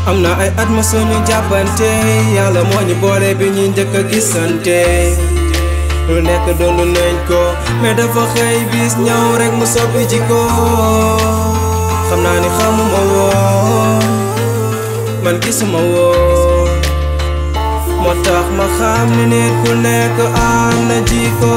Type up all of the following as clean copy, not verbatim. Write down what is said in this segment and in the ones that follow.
am na ay at ma suñu jàppante yàlla moo ñu boole bi ñu njëkk a gisante lu nekk doonu nañ ko mais dafa xëy bis ñëw rek mu soppi jikko xam naa ni xamuma woon man gisuma woon moo tax ma xam ni nit ku nekk am na jikko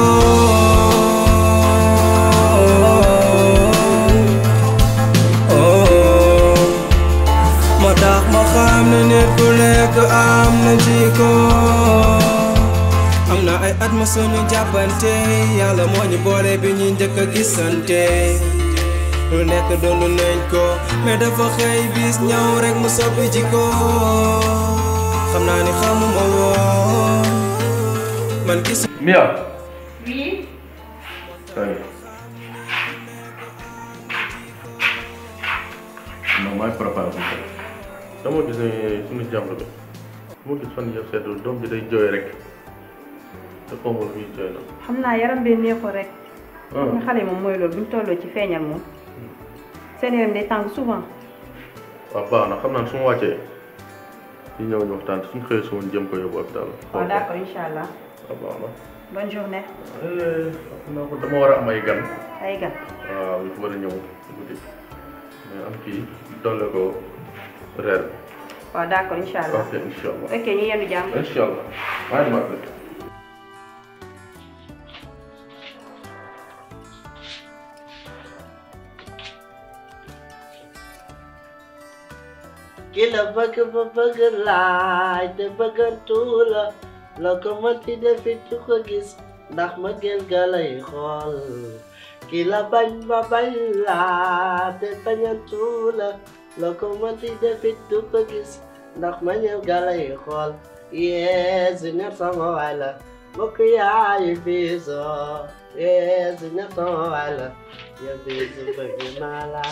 xam ne nit ku nekk am na jikko am na ay at ma suñu jàppante yàlla moo ñu boole bi ñu njëkk a gisante lu nekk doonu nañ ko mais dafa xëy bis ñëw rek mu soppi jikko xam naa ni xamuma woon man gis Mia. Oui. Non, maa ngi préparé dama gis ne suñu jàmm bi moo gis fan yëpp seetlu doom bi day jooy rek te xamul fii jooy na. xam naa yaram bee neexul rek. ñu xale yi moom mooy loolu bu ñu tolloo ci feeñal moom seen yaram day tàng souvent. waaw baax na xam naa ne su ma wàccee di ñëw ñu waxtaan suñu xëyee su ma jëm ko yóbbu hôpital. waaw d'accord incha allah. waaw baax na. bonne journée. xam naa ko dama war a am ay gan. ay gan. waaw yu war a ñëw ci guddi mais am kii dolle ko reer bi. waaw d'accord incha allah. ok incha allah. ok ñu yendu jàmm. incha allah maa ngi maa Kila bëgg ba bëgg laaj te bëggantu la loo ko mënti defit du ko gis ndax ma gel ga lay xool kila bañ ba bañ laaj te bañantu la loo ko mënti defit du ko gis ndax ma ñëw ga lay xool yee Junior sama waay la mbokk yaayu biso yee Junior sama waay la ya biso bëgg naa la.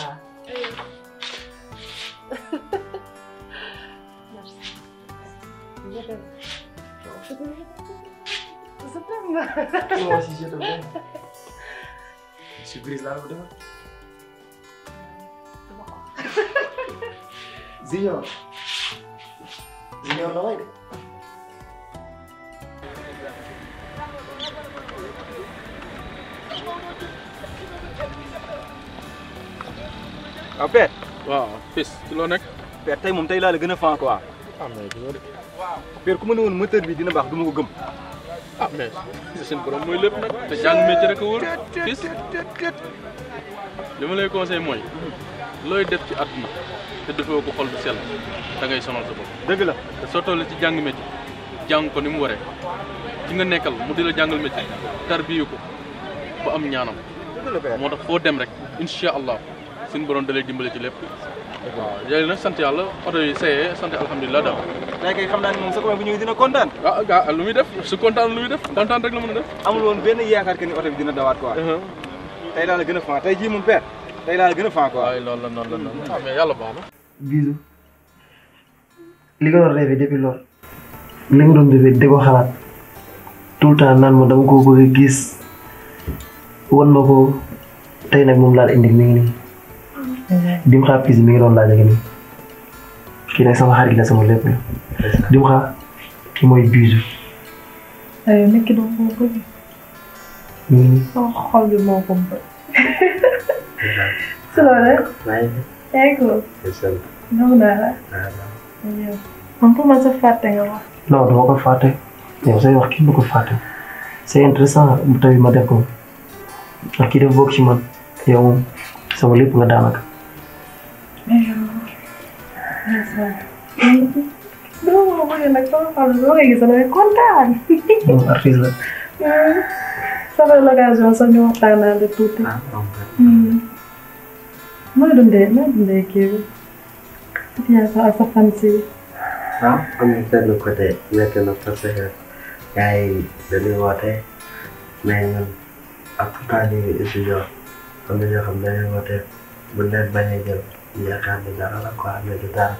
Moi aussi je te plains. Surprise là, vous Junior. Junior la way de. Père. waaw fils ci loo nekk. Père tey moom tey laa la gën a fan quoi. ah mais dina de. Père ku ma ne woon moteur bi dina baax du ma ko gëm. ah mais seen borom mooy lépp nag te jàng métier rek a wóor fils li ma lay conseil mooy looy def ci àdduna te defoo ko xol bu sell da ngay sonal sa bopp. dëgg la te soo tollee ci jàng métier jàng ko ni mu waree ci nga nekkal mu di la jàngal métier tarbiyu ko ba am ñaanam. dëgg la Père. moo tax foo dem rek incha allah suñu borom da lay dimbale ci lépp. waaw yooyu nag sant yàlla oto yi sayee sant alhamdulilah daal. léegi xam naa ne moom sa copain bu ñëwee dina kontaan. ah lu muy def su kontaan lu muy def kontaan rek la mën a def. amul woon benn yaakaar que ni oto bi dina dawaat quoi. tey laa la gën a fan tey jii moom Père tey laa la gën a fan quoi. waaye loolu la noonu la noonu ah mais yàlla baax na. Bisou li nga doon rêvé depuis loolu li nga doon rêvé di ko xalaat tout le temps naan ma dama ko bëgg a gis wan ma ko tey nag moom laal indi mi ngi nii dim xaar pis mi ngi doon laaj ak nii kii nag sama xarit la sama lépp la dim xaar kii mooy Bisou. aywa nit ki doon ko bëgg. sama xol bi moo ko bëgg. su loolu yaa ngi ko. ñëw naa la. man pour man sa fàtte nga wax. non dama ko fàtte yow say wax kenn du ko fàtte c'est intéressant bu tawee ma def ko ndax kii def bokk ci man yow moom sama lépp nga daanaka. dama ko bëgg nag sama xol boo koy gis damay kontaan. moom artiste la. ça fait l'occasion sax ñu waxtaan de tuuti. mooy dundee kii bi. situation ak sa fan si ah am na benn côté nekk na parce que gars yi dañuy woote mais ñun ak pourtant ñu ngi étudiant am na ñoo xam ne dañuy woote bu leen bañ a jël yaakaar ni dara la quoi mais du dara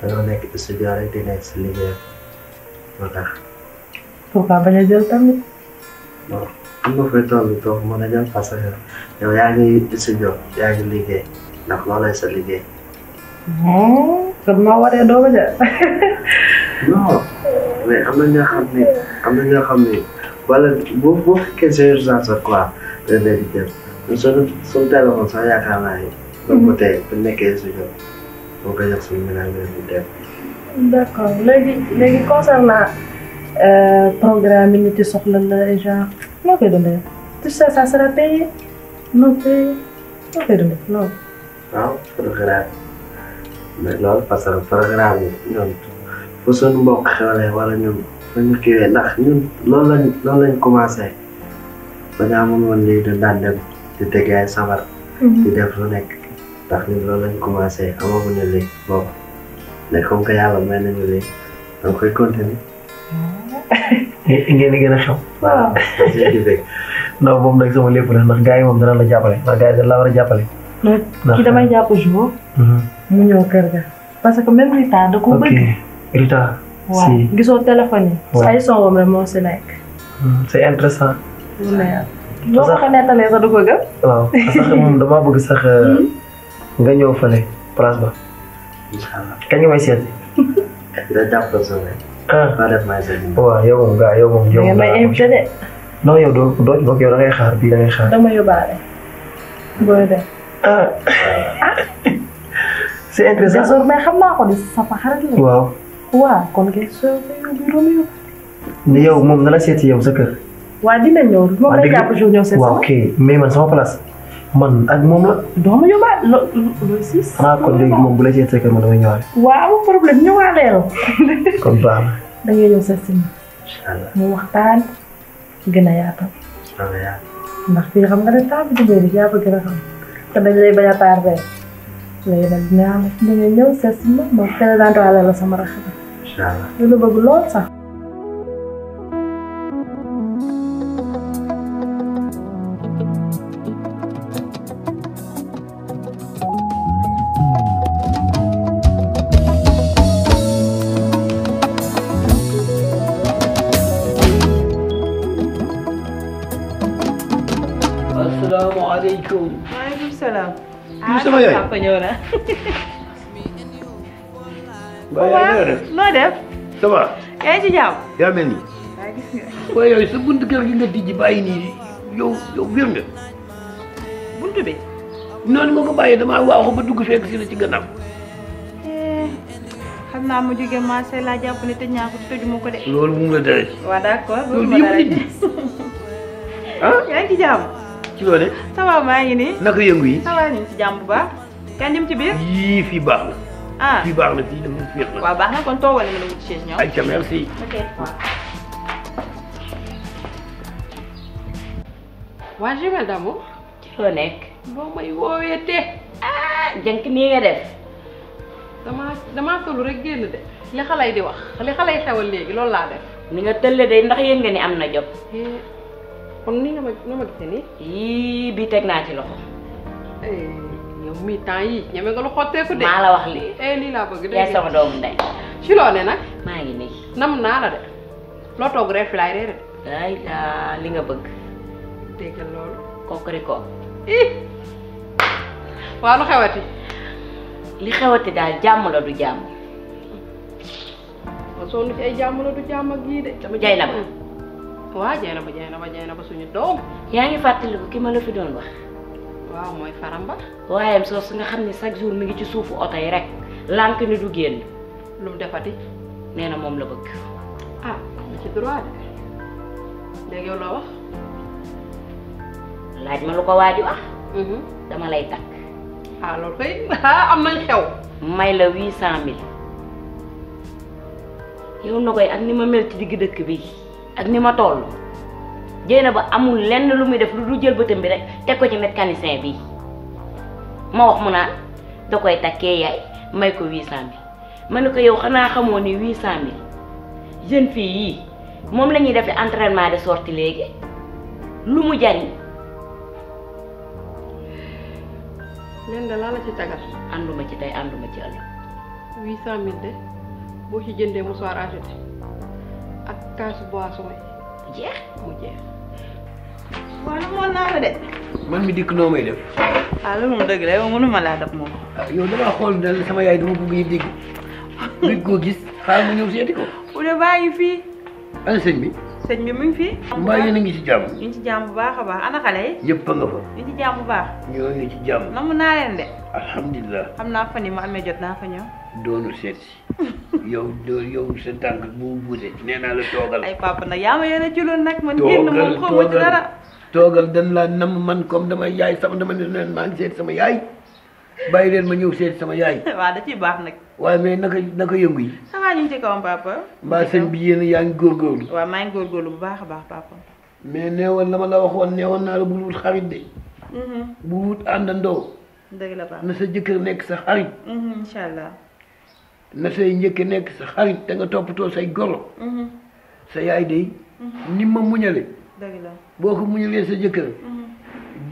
dañoo nekk étudiant rek di nekk si liggéeyam moo tax. pourquoi bañ a jël tamit. bon am nga fay toll toog mën a jël parce que yow yaa ngi étudiant yaa ngi liggéey ndax loolay sa liggéey. kon moo waree doo ko jël. non mais am na ñoo xam ne wala boo fekkee c'est urgence quoi dañ leen di jël suñu téléphone sax yaakaar naa ni. donc ba tey bu nekkee étudiant boo ko jox suñu ménage bi dem. d'accord léegi concernant programme yi nit yi soxla la genre noo koy dundee tu sais ça sera payé non payé noo koy dundee non. waaw programme mais loolu parce que programme yi ñoom fu suñu mbokk xewlee wala ñun fu ñu kiiwee ndax ñun loolu lañ commencé ba ñu amoon woon lii daan dem di tege ay sabar. di def lu nekk ndax ñun loolu lañ commencé amaguñu lii boobu mais comme que yàlla may nañu lii donc koy continuer. ngeen di gën a xew. waaw non moom nag sama lépp la ndax gars yi moom dana la jàppale ndax gars yi dañ la war a jàppale. kii damay jàpp jour. mu ñëw kër ga. parce que même Rita da ko bëgg. ok Rita. waaw gisoo téléphone yi. waaw ay songom rek moo si nekk. c'est intéressant. lu leer. boo ko nettalee sax du ko gëm. waaw parce que moom damaa bëgg sax nga ñëw fële place ba. incha allah kañ nga may seet. dina jàpp sa maa def maa seet. waaw yow moom gaa yow moom. yow moom may invité de. non yow doo bokk yow da ngay xaar bii da ngay xaar. dama yóbbaale. booy dem. c'est intéressant. désormais xam naa ko de sama xarit la. waaw. waaw kon kay soo ko yóbbu. ni yow moom na la seet si yow sa kër. waa dina ñëw moom lay jàpp jour ñëw seet sama. waaw ok mais man sama place man ak moom la. doo ma yóbbaale loolu siis. ah kon léegi moom bu la seet sa kër man damay ñëwaale. waaw amul problème ñëwaaleel. kon baax na. da ngay ñëw seet si ma. incha allah mu waxtaan gën a yaatal. incha allah. ndax fii xam nga ne temps bi du bëri yaa bëgg a xam te dañ lay bañ a tardé léegi nag dina ñëw seet si ma ma présenté waale la sama rax bi. incha allah lu bëgg lool sax. asalaamaaleykum. maaleykum salaam. sama yaay papa ñëw na. waaw noo def. ça va. yaa ngi ci jàmm. yaa mel nii. waaw gis nga. waaye yooyu sa buntu kër gi nga tijji bàyyi nii yow wér nga. buntu bi. noonu nga ko bàyyee damaa waaxu ba dugg fekk si la ci gannaaw. xam naa mu jóge marché laa jàpp ne tëj naa ko tëjuma ko de. loolu mu ngi la dara. waaw d'accord. loolu yëpp nit ñi. ah yaa ngi ci jàmm. ci loole. ça va maa ngi nii. naka yëngu yi. ça va ñu ngi ci jàmm bu baax. kañ dem ci biir. yii fii baax na. ah fii baax na fii dafa féex na. waaw baax na kon toogal nga dem ci chaise ñoom. ayca merci. ok waaw. waa Jumel Damo. ci loo nekk. boo may woowee te. jënk nii nga def. damaa solu rek génn de. li xale yi di wax li xale yi xewal léegi loolu laa def. ni nga tëlle day ndax yëg nga ni am na jot. kon ni nga ma gisee nii. yii bii teg naa ci loxo. yow mii temps yii ñeme nga lu xotteeku de. maa la wax lii. lii laa bëgg de. yaay sama doomu ndey. ci loo ne nag. maa ngi nii. nam naa la de. loo toog reer fi laay reere de. ay daa li nga bëgg. déggal loolu. kokoriko. waaw lu xewati. li xewati daal jàmm la du jàmm. ma sonn ci ay jàmm la du jàmm ak yii de. dama jay na ba. waaw jay na ba suñu doom. yaa ngi fàttaliku ki ma la fi doon wax. waaw mooy Faramba. waayam soo su nga xam ne chaque jour mi ngi ci suufu oto yi rek. lànk ni du génn. lu mu defati. nee na moom la bëgg. ah am na ci droit de. léegi yow loo wax. laaj ma lu ko waaju wax. dama lay takk. ah loolu kay am nañ xew. may la 800000. yow na koy ak ni ma mel ci digg dëkk bi ak ni ma toll jéena ba amul lenn lu muy def lu du jël bëtam bi rek teg ko ci mécanicien bi ma wax mu naan da koy takkee yaay may ko 800000 ma ne ko yow xanaa xamoo ni 800000 jeune fille yii moom la ñuy defee entraînement de sortie léegi lu mu jariñ. leen de laa la ci tagal. ànduma ci tey ànduma ci ëllëg. 800000 de boo ci jëndee mouchoir acheté ak kaasu boisson yi jeex mu jeex. waaw moom naa la de. man mi dikk noo may def. ah loolu moom dëgg la yow mënuma laa dab moom. yow damaa xool ne sama yaay dama bëgg yëpp dégg bëgg koo gis xaaral ma ñëw seeti ko. bu dee baa ngi fii. ana sëñ bi. sëñ bi mu ngi fii. mbaa yéen a ngi ci jàmm. ñu ngi ci jàmm bu baax a baax ana xale yi. ñëpp a nga fa. ñu ngi ci jàmm bu baax. ñoo ngi ci jàmm. namu naa leen de. alhamdulilah. xam naa fan yi ma amee jot naa fa ñëw. doonu seet si yow sa tànk bu buute nee naa la toogal. ay papa nag yaa ma yéene ci loolu nag man génn moom xamu ci dara. toogal dañ laa nam man comme damay yaay sama dama ne leen maa ngi seet sama yaay bàyyi leen ma ñëw seet sama yaay. waaw da ciy baax nag. waaye mais naka yëngu yi. ça va ñu ngi ci kawam papa. mbaa sëñ bi yéen yaa ngi góorgóorlu. waaw maa ngi góorgóorlu bu baax a baax papa. mais neewoon la ma la waxoon neewoon naa la bul wut xarit de. bu wut àndandoo. dëgg la papa na sa jëkkër nekk sa xarit. incha allah. na say njëkk nekk sa xarit te nga toppatoo say goro. sa yaay de ni ma muñale. dëgg la boo ko muñalee sa jëkkër.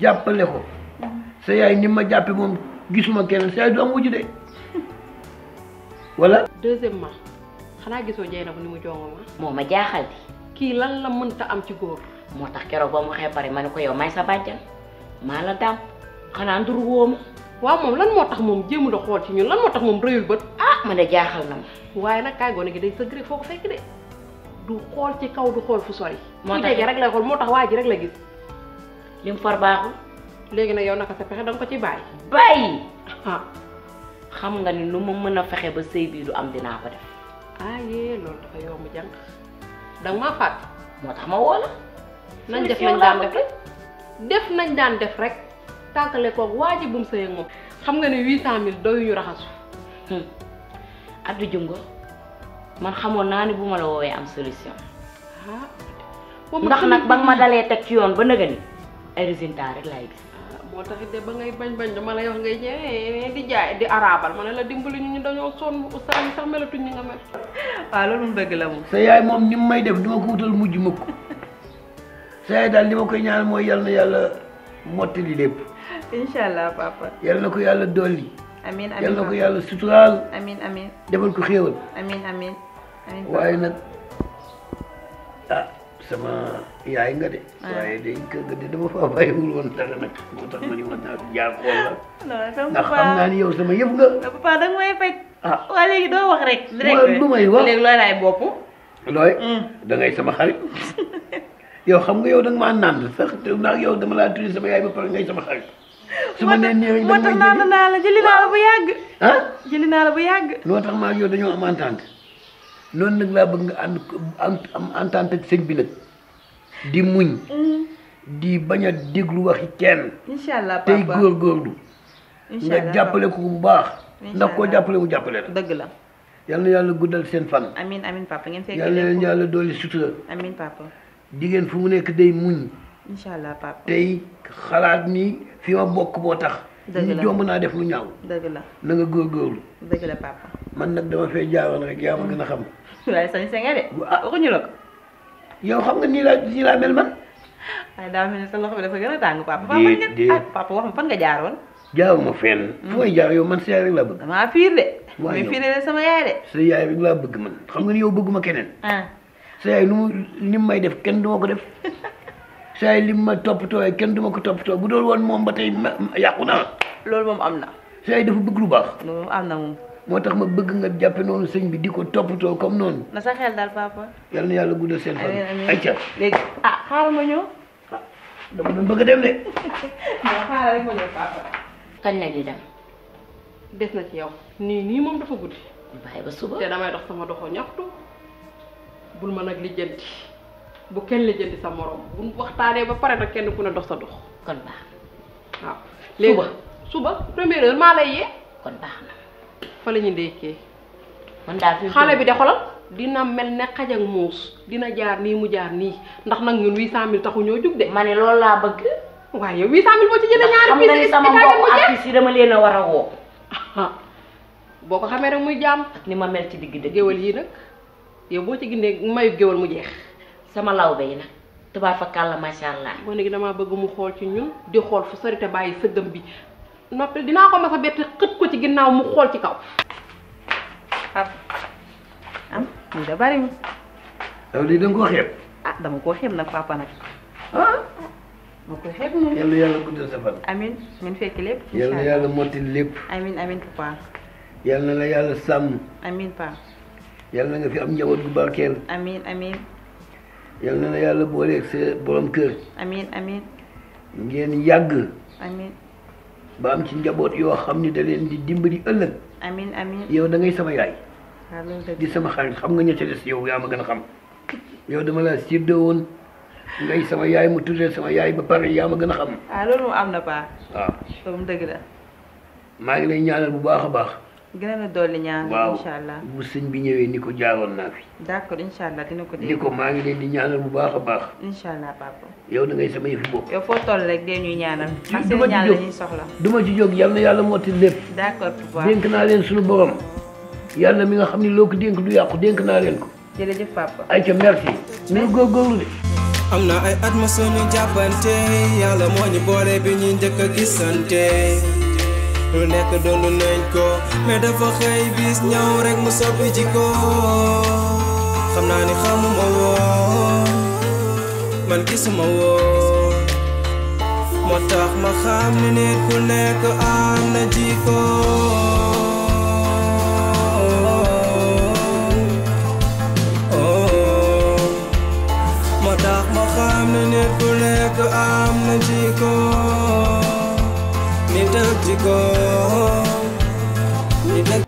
jàppale ko. sa yaay ni ma jàppe moom gisuma kenn sa yaay du am wujju de. voilà. deuxièmement xanaa gisoo Dieynaba ni mu jongo ma. moo ma jaaxal di. kii lan la mënta am ci góor. moo tax keroog ba mu waxee pare ma ne ko yow may sa bàjjan maa la dam xanaa ndur wóoma. waaw moom lan moo tax moom jéemu da xool ci ñun lan moo tax moom rëyul bët. ah ma ne jaaxal na ma. waaye nag kaay gone gi day sëgg rek foo ko fekk de du xool ci kaw du xool fu sori. moo tax fu jege rek lay xool moo tax waa ji rek la gis. li mu far baaxul. léegi nag yow naka sa pexe danga ko ci bàyyi. bàyyi. ah xam nga ni lu ma mën a fexe ba sëy bii du am dinaa ko def. ah yee loolu dafa yomb jànq danga maa fàtte. moo tax ma woo la. nañ def nañ daan def rek def nañ daan def rek tànkale koog waa ji bu mu sëy ak moom xam nga ne 800000 doyuñu raxasu. addu jungo man xamoon naa ni bu ma la woowee am solution. ndax nag ba nga ma dalee teg ci yoon ba nëga ni ay résultat rek laay gis. moo taxit de ba ngay bañ dama lay wax ngay ñëwee di jaay di arabal ma ne la dimbali ñu dañoo sonn ustaas yi sax melatuñ ñi nga mel. waaw loolu mu bëgg la moom. sa yaay moom ni mu may def duma ko wutal mujj mukk sa yaay daal li ma koy ñaan mooy yal na yàlla mottali lépp. incha allah papa. yal na ko yàlla dolli. amiin amiin yal na ko yàlla suturaal. amiin amiin. defal ko xéewal. amiin amiin. waaye nag ah sama yaay nga de. waaye day kër ga de dama faa bàyyiwul woon dara nag moo tax ma ni man naa jaar xool la. ndax xam naa ni yow sama yëf nga. papa da nga may faj. ah waa léegi doo wax rek. lu may wax léegi looy laay bopp. looy. da ngay sama xarit. yow xam nga yow da nga maa naan sax te ndax yow dama laa tudd sama yaay ba pare ngay sama xarit. su ma nee nii rek moo tax naan naa la jëli naa la bu yàgg. ah jëli naa la bu yàgg. loo tax maa yow dañoo am entente noonu nag laa bëgg nga am entente ak sëñ bi nag di muñ. di bañ a déglu waxi kenn. incha allah papa tey góorgóorlu. incha allah nga jàppale ko bu baax. ndax koo jàppale mu jàppale la. dëgg la. yal na yàlla guddal seen fan. amiin amiin papa ngeen fekk yal na leen yàlla dooli sutura. amiin papa. jigéen fu mu nekk day muñ. incha allah papa. tey xalaat ni fi ma bokk boo tax. dëgg la jomb naa def lu ñaaw. dëgg la. na nga góorgóorlu. dëgg la papa. man nag dama fee jaaroon rek yaa ma gën a xam. waaye sañ se nga de. waxuñu la ko. yow xam nga nii laa mel man. waaye daa mel ni sa loxo bi dafa gën a tàng papa. papa wax ma fan nga jaaroon. jaaruma fenn. fu may jaar yow man sa yaay rek laa bëgg. damaa fiir de. waaye mais fiir de sama yaay de. sa yaay rek laa bëgg man xam nga ni yow bëgguma keneen. sa yaay li mu may def kenn du ma ko def. sa yaay li mu ma toppatoo kenn du ma ko toppatoo bu doon woon moom ba tey yàqu naa. loolu moom am na. sa yaay dafa bëgg lu baax. loolu moom am na moom. moo tax ma bëgg nga jàppe noonu sëñ bi di ko toppatoo comme noonu. na sa xel daal papa. yal na yàlla guddal seen fan. ayca léegi xaaral ma ñëw. dama doon bëgg a dem de. non xaaral rek ma ñëw papa. kañ la di dem. des na ci yow nii moom dafa guddi. bàyyi ba suba. te damay dox sama doxo ñaxtu bul ma nag lijjanti bu kenn lijjanti sa morom bu waxtaanee ba pare nag kenn ku ne dox sa dox. kon baax waaw léegi suba première heure maa lay yee. kon baax na. fa la ñuy ndekkee. man daal fi xale bi de xolal dina mel ne xaj ak muus dina jaar nii mu jaar nii ndax nag ñun 800000 taxu ñoo jug de. ma ne loolu laa bëgg. waaye yow 800000 boo ci jëlee ñaari. xam nga ni sama mbokku artiste yi dama leen a war a woo. boo ko xamee rek muy jaam. ak ni ma mel ci digg dëkk géwél yii nag yow boo ci gindee mayu géwél mu jeex. sama lawbe yi nag tubaab fa kàlla macha allah. boo léegi damaa bëgg mu xool ci ñun di xool fu sori te bàyyi sëggam bi noppi dinaa ko mas a bett xët ko ci ginnaaw mu xool ci kaw. papa am lii da bari mu. yow lii da nga koo xeeb. ah dama koo xeeb nag papa nag. ah. ma koy xeeb moom. yàlla yàlla guddal sa fan. amiin ngeen fekk lépp. yàlla yàlla mottali lépp. amiin amiin papa. yàlla na la yàlla sàmm. amiin papa. yàlla na nga fi am njaboot gu barkeel. amiin amiin. yàlla na la yàlla booleeg sa borom kër. amiin amiin. ngeen yàgg. amiin. ba am ci njaboot yoo xam ni da leen di dimbali ëllëg. amiin amiin. yow da ngay sama yaay. waaw loolu dëgg di sama xarit xam nga ña ca des yow yaa ma gën a xam. yow dama la séddoo woon ngay sama yaay mu tuddee sama yaay ba pare yaa ma gën a xam. ah loolu moom am na paa. waaw loolu dëgg la. maa ngi lay ñaanal bu baax a baax. gën a la dolli ñaan. waaw incha allah bu sëñ bi ñëwee ni ko jaaroon naa fi. d'accord incha allah dina ko dégg. ni ko maa ngi leen di ñaanal bu baax a baax. incha allah papa. yow da ngay sama yëfi bopp. yow foo toll rek dee ñuy ñaanal. ak du seen ma ci ñaan jóg la ñuy soxla. du ma ci jóg yal na yàlla motti lépp. d'accord papa. dénk naa leen suñu borom. yàlla mi nga xam ni loo ko dénk du yàqu dénk naa leen ko. jërëjëf papa. ayca merci. ñu góorgóorlu de. am na ay at ma suñu jàppante yàlla moo ñu boole bi ñuy njëkk a gisante lu nekk doon nañ ko mais dafa xëy bis ñëw rek mu soppi jikko xam naa ni xamuma woon man gisuma woon moo tax ma xam ni nit ku nekk am na jikko moo tax ma xam ni nit ku nekk am na jikko nit ak jikko nit ak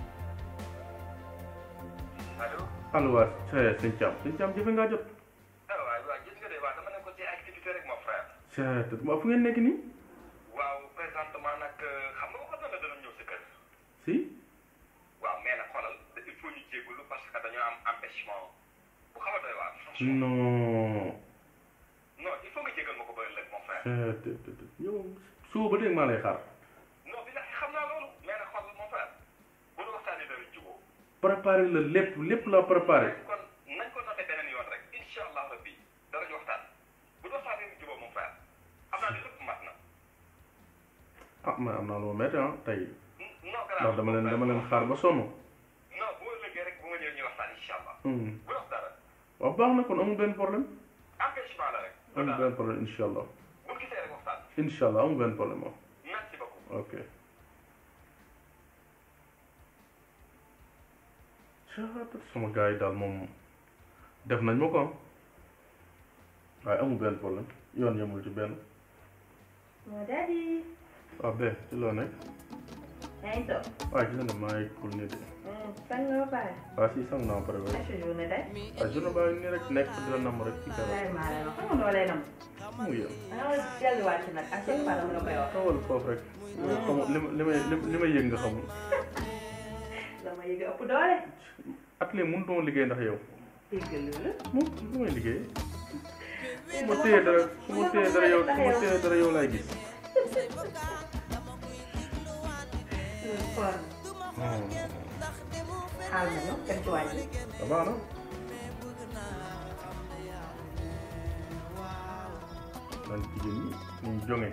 allo waa sëñ Thiam jëfe ngaa jot. waaw gis nga de waaw dama nekk ci activité rek mon frère. waaw fu ngeen nekk nii. waaw présentement nag xam nga waxoon na la dana ñëw sa kër. si. waaw mais nag xoolal il faut ñu jégalu parce que dañoo am empêchement bu xaw a doy waar. non. non il faut nga jégal ma ko ba ëllëg mon frère. yow suba ba léegi maa lay xaar. non bi xam naa loolu mais nag xoolal mon frère bu ñu waxtaanee dara jubóo. préparé la lépp la préparé. kon nañ ko noté beneen yoon rek incha allah rabbi darañu waxtaan bu ñu waxtaanee jubóo mon frère am naa ne lépp mat na. ah man am naa lu ma métti ah tey. non ndax dama leen xaar ba sonn. non bu ëllëgee rek bu ma ñëwee ñu waxtaan incha allah. bu wax dara. waaw baax na kon amul benn problème. empêchement la rek. amul benn problème incha allah. bu gisee rek waxtaan. incha allah amul benn problème waaw. merci beaucoup. ok. sama gars yi daal moom def nañ ma ko am waaye amul benn problème yoon yemul ci benn. moo daddy. waaw be ci loo nekk. yaa ngi toog. waaye gis nga maa ngi kul nii de. sang nga ba pare. waaw si sang naa pare ba. sa journée day. waaw journée baa ngi nii rek nekk di la nam rek ci kanam. waaye maa lay wax xam nga noo lay nam. mu yem. da nga delluwaat ci nag à chaque fois dama la koy wax. xawal foofu rek. xamul li may yëg nga xamul. dama yëg ëpp doole. atelier mënutuma liggéey ndax yow. dégg loolu. moom lu may liggéey. su ma téye dara yow laay gis. xaal na ñu dem ci wàññi. baax na. man jigéen ñi ñu jonge.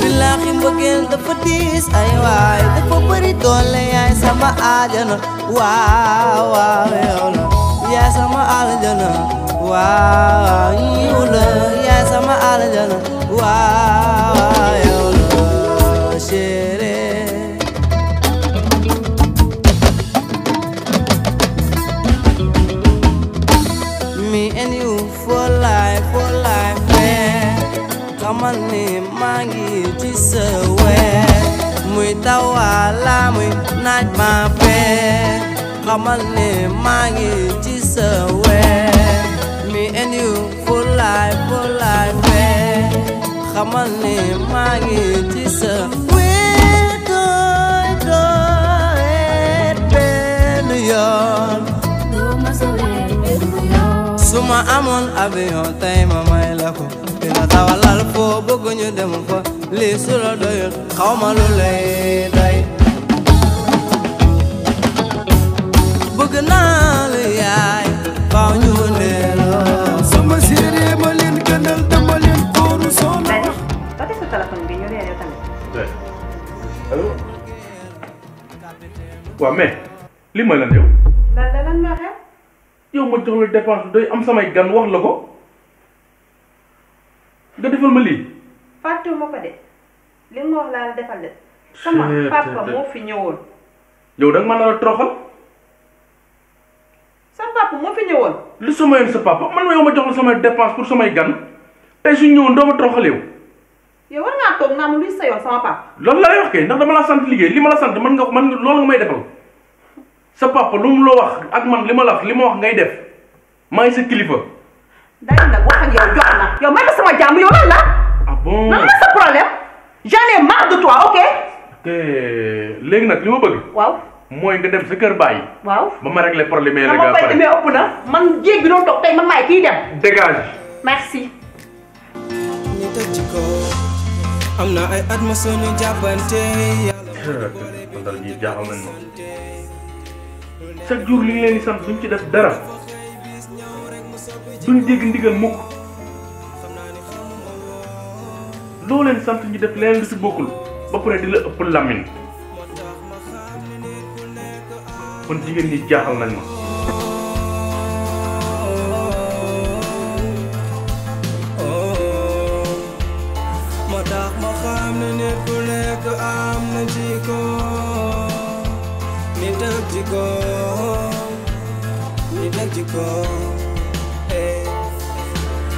billaahi mbëggeel dafa diis ay waay dafa bëri doole yaay sama aljana waaw waaw yow la yaay sama aljana waaw yow la yaay sama aljana waaw yow la chérie me and you for life man xamal ni maa ngi ci sa wet muy taw wala muy naaj ma fee xamal ni maa ngi ci sa wet me and you for life man xamal ni maa ngi ci sa wet doy benn yoon suma amoon avion tey ma may la ko dina tawalal foo bëgg ñu dem fa lii su la doyul xaw ma lu lay doy bëgg naa la yaay faaw ñu wëndeeloo sama séeréer ma leen gënal dama leen kóoru soona ba tey sa téléphone bi ñu réer yow tamit. allo waaw mais li ma lan yow. lan moo xew. yow ma jox la dépense doy am samay gan wax la ko nga defal ma lii. fàttewuma ko de li nga wax laa la defal de. sama papa moo fi ñëwoon. yow da nga mën a toroxal. sa papa moo fi ñëwoon. lu sama yoon sa papa man yow ma jox la samay dépense pour samay gan tey suñ ñëwoon doo ma toroxal yow. yow war ngaa toog naa ma luy sa yoon sama papa. loolu la lay wax kay ndax dama la sant liggéey li ma la sant man loolu nga may defal sa papa lu mu la wax ak man li ma la wax ngay def maa ngi sa kilifa. day nag wax ak yow jox na yow may ma sama jàmm yow lan la. ah bon nan la sa problème. j'en ai marre de toi ok. ok léegi nag li ma bëgg. waaw mooy nga dem sa kër bàyyi. waaw ba ma régler problème yi rek. nga pare demee ëpp na man jéeg bi doon toog tey man maay kii dem. dégage. merci. ñu tëj ci ko am na ay at ma suñu jàppante. man dara ji jaaxal nañ ma chaque jour li ñu leen di sant duñ ci def dara duñ dégg ndigal mukk loo leen sant ñu def leen lu ci bokkul ba pare di la ëpp lamin kon jigéen ñi jaaxal nañ ma. moo tax ma xam ne nit ku nekk am na jikko nit ak jikko nit ak jikko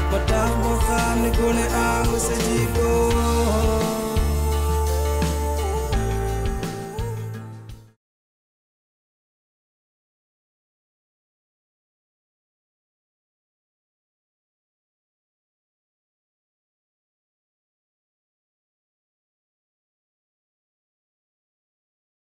moo tax ma xam ne ku ne am sa jikko